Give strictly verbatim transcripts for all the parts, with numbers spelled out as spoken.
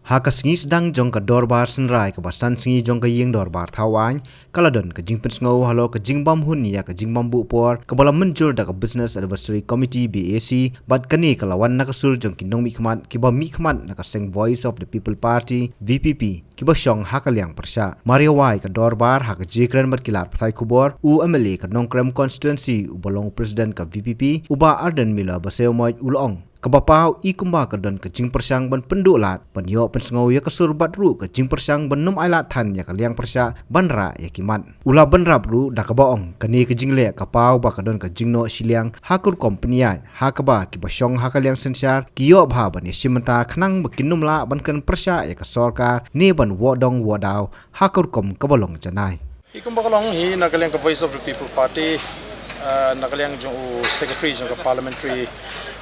Ha ka sngi sdang jong ka dorbar synrai kaba san sngi jong ka ïing dorbar thaw aiñ, ka la don ka jingpynsngew halor ka jingbym hun ïa ka jingbym buh por kaba la mynjur da ka Business Advisory Committee, B A C, bad kane ka la wan na ka sur jong ki nongmihkhmat kiba mihkhmat na ka seng Voice of the People Party, V P P, kiba shong ha ka liang pyrshah. Mar ïa wai ka dorbar ha ka jingkren bad ki lad pathai khubor, u M L A ka Nongkrem constituency uba long u president ka V P P, u Bah Ardent Miller Basaiawmoit, u la ong kaba paw i kumba ka don ka jingpyrshang ban pynduh lad ban ïoh pynsngew ïa ka sur bad ruh ka jingpyrshang ban nym ailad than ïa ka liang pyrshah ban rah ïa ki mat. U la bynrap ruh da kaba ong kane ka jingleh ka paw ba ka don ka jingnoh shiliang ha ka rukom pynïaid, ha kaba kiba shong ha ka liang synshar ki ïoh bha ban ïashim bynta khnang ba kin nym lah ban kren pyrshah ïa ka sorkar ne ban woh dong woh daw ha ka rukom kaba long janai. I kumba ka long hi na ka liang ka Voice of the People Party, eh, na ka liang jong u secretary jong ka parliamentary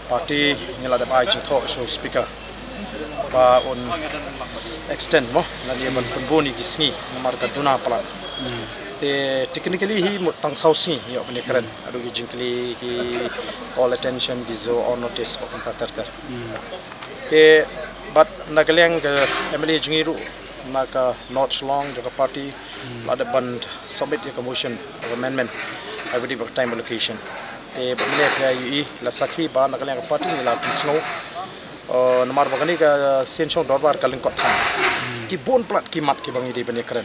party, ngi la dep ai jingthoh sha u speaker ba un extend mo, lane ban pynbun ïa ki sngi namar ka duna palat. Te technically hi mut tang saw sngi ïoh ban ïakren. Haduh ki jingkylli, ki call attention, ki show on notice, bad kumta ter ter. Te bad na ka liang ka M L A jong ngi ruh na ka North Shillong jong ka party la dep ban submit ïa ka motion of amendment ha kaba ïadei bad ka time allocation. Te bad mynne phi ïohi, la sakhi ba na ka liang ka party ngi la pynsngew, eh, namar ba kane ka sien shong dorbar ka lyngkot than ki bun palat ki mat kiba ngi dei ban ïakren.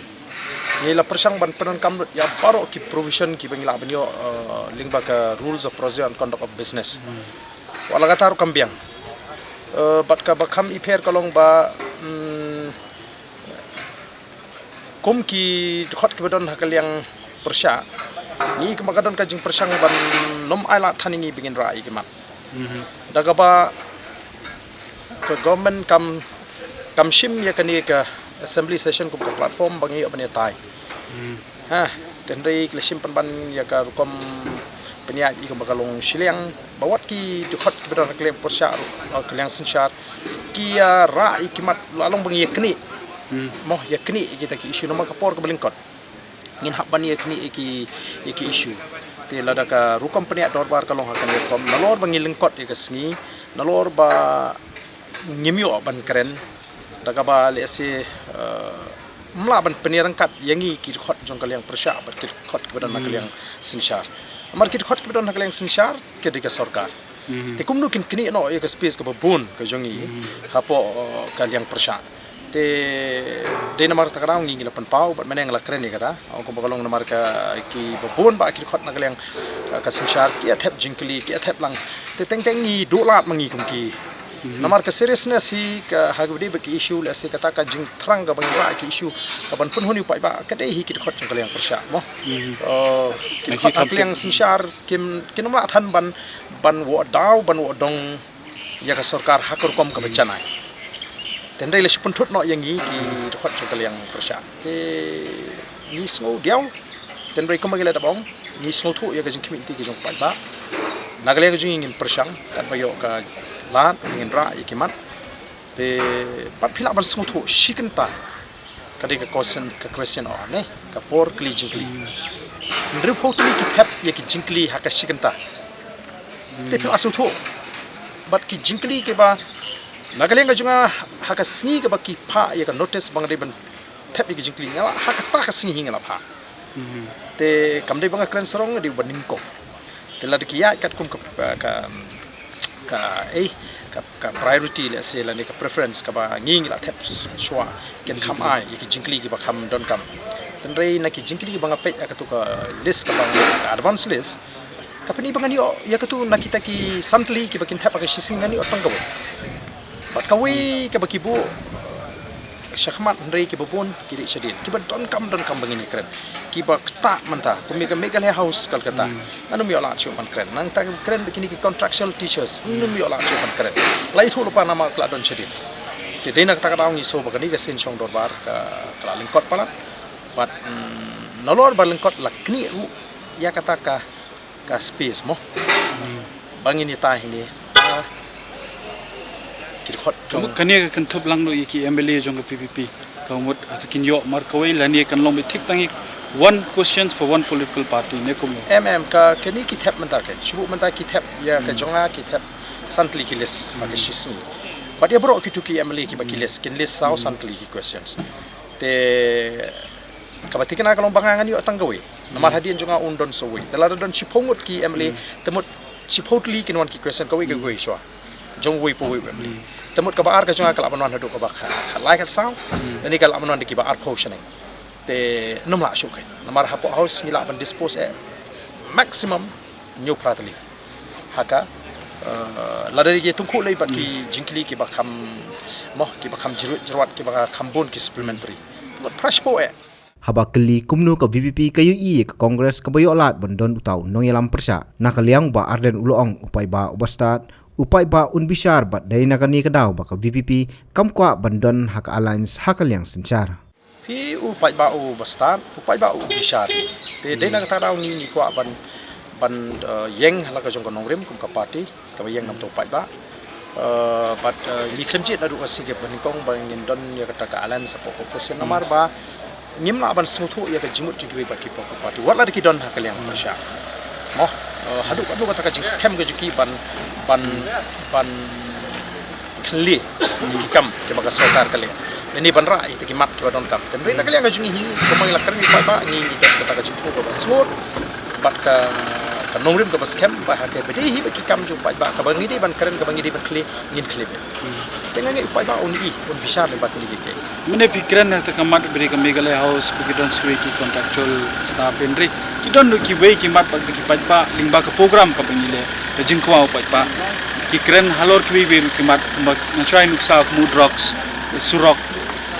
Ngi la pyrshang ban pyndonkam lut ïa baroh ki provision kiba ngi lah ban ïoh, eh, lyngba ka Rules of Procedure and Conduct of Business. Wat la katta ruh kam biang. Eh, bad kaba kham ipher ka long ba, mm, kum ki dkhot kiba don ha ka liang pyrshah, ngi kumba ka don ka jingpyrshang ban nym ailad than ïa ngi ba ngin rah ïa ki mat. Da kaba ka government kam, kam shim ïa kane ka assembly session kum ka platform ba ngi ïoh ban ïatai. Ha, te hynrei ki la shim pynban ïa ka rukom pynïaid ïa kaba ka long shiliang, ba wat ki dkhot kiba don ha ka liang pyrshah ruh, ha ka liang synshar, ki ïa rah ïa ki mat la long ba ngi ïa knieh. Mo, ïa knieh ïa kita ki issue namar ka por kaba lyngkot. Ngin hap ban ïa knieh ïa ki, ïa ki issue. Te lada ka rukom pynïaid dorbar ka long ha kane ka rukom, nalor ba ngi lyngkot ïa ka sngi, nalor ba ngim ïoh ban kren, da kaba lehse, eh, ym lah ban pynïaryngkat ïa ngi ki dkhot jong ka liang pyrshah bad ki dkhot kiba don ha ka liang synshar. Namar ki dkhot kiba don ha ka liang synshar ki dei ka sorkar. Te kumno kin knieh noh ïa ka space kaba bun ka jong ngi hapoh, eh, ka liang pyrshah. Te dei namar kata ka daw ngi, ngi la pynpaw bad mynne ngi la kren ïa kata. Ong kumba ka long namar ka kiba bun ba ki dkhot na ka liang, eh, ka synshar ki ïa thep jingkylli, ki ïa thep lang. Te teng teng ngi duh lad ma ngi kum ki. Namar ka seriousness hi ka ha kaba dei ba ki issue, lehse kata ka jingthrang kaba ngi rah ki issue kaban pynhun ïa u paidbah ka dei hi ki dkhot jong ka liang pyrshah mo. Eh, ki dkhot na ka liang synshar kim, kim lah than ban, ban woh daw, ban woh dong ïa ka sorkar ha ka rukom kaba janai. Te hynrei la shu pynthut noh ïa ngi ki dkhot jong ka liang pyrshah. Te ngi sngew diaw. Te hynrei kumba ngi la dep ong, ngi sngewthuh ïa ka jingkhmih lynti ka jong u paidbah. Na ka liang ka jong ngi ngin pyrshang katba ïoh ka lad ngin rah ïa ki mat. Te pat phi lah ban sngewthuh shi kynta. Ka dei ka question, ka question o ne, ka por kylli jingkylli. Hynriewphew tylli ki thep ïa ki jingkylli ha ka shi kynta. Te phi lah sngewthuh. Bad ki jingkylli kiba na ka liang ka jong nga ha ka sngi kaba ki phah ïa ka notice ba nga dei ban thep ïa ki jingkylli, nga la ha kata ka sngi hi nga la phah. Te kam dei ba nga kren sarong, nga dei ba nyngkong. Te lada ki ïaid katkum ka, ka, ka, eh, ka, ka priority, lehse, lane ka preference kaba ngi ngi la thep shuwa, kin kham ai ïa ki jingkylli kiba kham donkam. Te hynrei na ki jingkylli kiba nga peit ha katu ka list kaba nga, ka advance list, ka pyni ba ngan ïoh ïa katu na kita ki san tylli kiba kin thep ha ka shi sngi ngan ïoh tang kawei. Bad kawei kaba ki buh shakhmat, hynrei kiba bun ki dei shadien, kiba donkam donkam ba ngin ïa kren. Kiba ktah mynta kum ïa ka Meghalaya House Kolkata, ngan ym ïoh lad shuh ban kren. Nangta kiba kren bad kine ki contractual teachers, ngan ym ïoh lad shuh ban kren. La ïathuh lypa namar ka la don shadien. Te dei na kata ka daw ngi sngew ba kane ka sien shong dorbar ka, ka la lyngkot palat. Bad, mm, nalor ba lyngkot la knieh ruh ïa kata ka ka space mo. Ba ngin ïa tai hine. Ah, ki dkhot jong. Kane ka kynthup lang noh ïa ki M L A jong ka P P P. Ka mut hato kin ïoh markawei lane kan long beit tip tang ïa one questions for one political party ne kumno. Em, em, ka, kane ki thep mynta ka. Shu mynta ki thep ïa ka jong nga ki thep san tylli ki list ha ka shi sngi. Bad ïa baroh kito ki M L A kiba ki list, kin list saw san tylli ki questions. Te kaba tikna ka long ba nga ngan ïoh tang kawei. Namar hadien jong nga un don sa uwei. Te lada don shiphew ngut ki M L A, te mut shiphew tylli kin wan ki question kawei ka kawei shuwa. Jong uwei pa uwei u M L A. Te mut kaba ar ka jong nga ka lah ban wan haduh kaba kha, kha lai kha saw. Te ni ka lah ban wan da kiba arphew shaneng. Te nym lah shuh kein. Namar hapoh House ngi lah ban dispose eh maximum hynñiew phra tylli. Ha ka, eh, lada ki tyngkhuh lei bad ki jingkylli kiba kham, mo, kiba kham jyrwit jyrwat, kiba kham bun ki supplementary. Te mut phra shiphew eh. Haba kylli kumno ka V P P ka ïohi ïa ka Congress kaba ïoh lad ban don uta u nongïalam pyrshah, na ka liang u Bah Ardent u la ong u paidbah uba stad, u paidbah un bishar bad dei na kane ka daw ba ka V P P kam kwah ban don ha ka alliance ha ka liang synshar. Phi u paidbah uba stad, u paidbah u bishar. Te dei na kata ka daw ngi, ngi kwah ban, ban, eh, ïeng ha la ka jong ka nongrim kum ka party kaba ïeng namar u paidbah. Eh, bad, eh, ngi khlem jied naduh ka sngi kaba nyngkong ba ngin don ïa kata ka alliance hapoh ka opposition namar ba ngim lah ban sngewthuh ïa ka jingmut jong kiwei pat ki party. Wat la da ki don ha ka liang pyrshah. Mo, eh, haduh katno kata ka jingskhem ka jong ki ban, ban, ban khlieh ïa ki kam kiba ka sorkar ka leh. Lane ban rah ïa kita ki mat kiba donkam. Te hynrei na ka liang ka jong ngi hi, kumba ngi la kren ïa u paidbah, ngi, ngi don kata ka jingthmu kaba sngewthuh bad ka, ka nongrim kaba skhem ba ha kaba dei hi ba ki kam jong u paidbah kaba ngi dei ban kren, kaba ngi dei ban khlieh, ngin khlieh beit. Te nga ngeit u paidbah un i, un bishar lyngba kine ki case. Mynne phi kren ha kata ka mat ba dei ka Meghalaya House ba ki don sa uwei ki contractual staff, hynrei ki don ruh kiwei ki mat bad ki paidbah lyngba ka program kaba ngi leh, ka jingkwah u paidbah. Ki kren halor kiwei kiwei ruh ki mat, kumba nga shai nuksa kum u drugs, surok.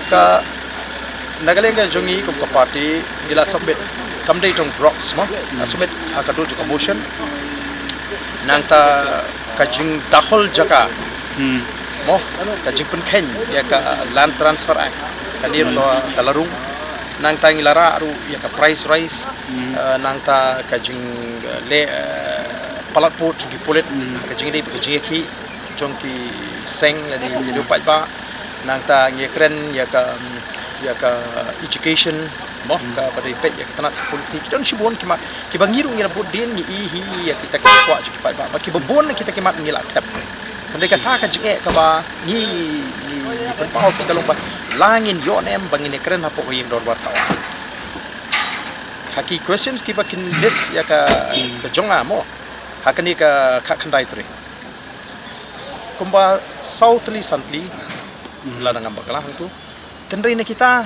Ka, na ka liang ka jong ngi kum ka party ngi la submit, kam dei tang drugs mo, la submit ha ka dur jong ka motion. Nangta ka jingdahol jaka. Hmm. Mo, ka jingpynkheiñ ïa ka Land Transfer Act. Kane ruh ka, ka la rung. Nangta ngi la rah ruh ïa ka price rise. Hmm. Eh, nangta ka jing, eh, leh, eh, palat vote jong ki pulit. Hmm. Ka jingdei ka jingïakhih jong ki seng lane ki riew paidbah. Nangta ngi kren ïa ka, ïa ka education, mo, hmm, kaba dei peit ïa ka tnat ka politik. Ki don shibun ki mat kiba ngi ruh ngi la bud dien ngi i hi ïa kita ki kwah jong ki paidbah. Bad kiba bun na kita ki mat ngi la accept. Hynrei kata ka jingeh kaba ngi, ngi, ngi pynpaw ïa ka long ba la ngin ïoh ne em ba ngin ïakren hapoh ka ïing dorbar thaw. Ha ki questions kiba kin list ïa ka, ka jong nga mo. Ha kane ka khatkhyndai tarik. Kumba saw tylli san tylli, mhm, lada ngam bakla hangtu. Te hynrei na kita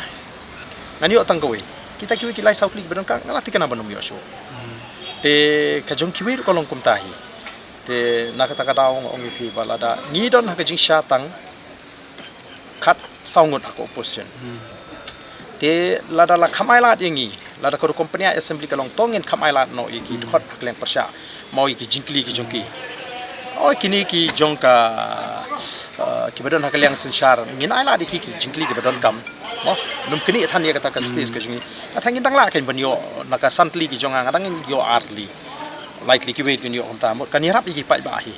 ngan ïoh tang kawei. Kita kiwei ki lai saw tylli kiba donkam nga la thikna ban ym ïoh shuh. Mhm. Te ka jong kiwei ruh ka long kumta hi. Te na kata ka daw nga ong ïa phi ba lada ngi don ha ka jingshah tang khatsaw ngut ha ka opposition. Hmm. Te lada la kham ailad ïa ngi, lada ka rukom pynïaid assembly ka long to ngin kham ailad noh ïa ki, hmm, dkhot ha ka liang pyrshah. Mo ïa ki jingkylli ki jong ki. O kine ki jong ka, eh, kiba don ha ka liang synshar. Ngin ailad ïa ki ki jingkylli kiba donkam. Mo, nym knieh than ïa kata ka space, hmm, ka jong ngi. Kata ngin dang lah kein ban ïoh na ka san tylli ki jong nga, nga dang ïoh ar tylli. Lai tylli kiwei kin ïoh kumta. Mo kan ïarap ïa ki paidbah hi.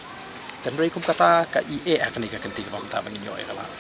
Te hynrei kum kata ka i eh ha kane ka kynti kaba mynta ba ngin ïoh ïa ka lad.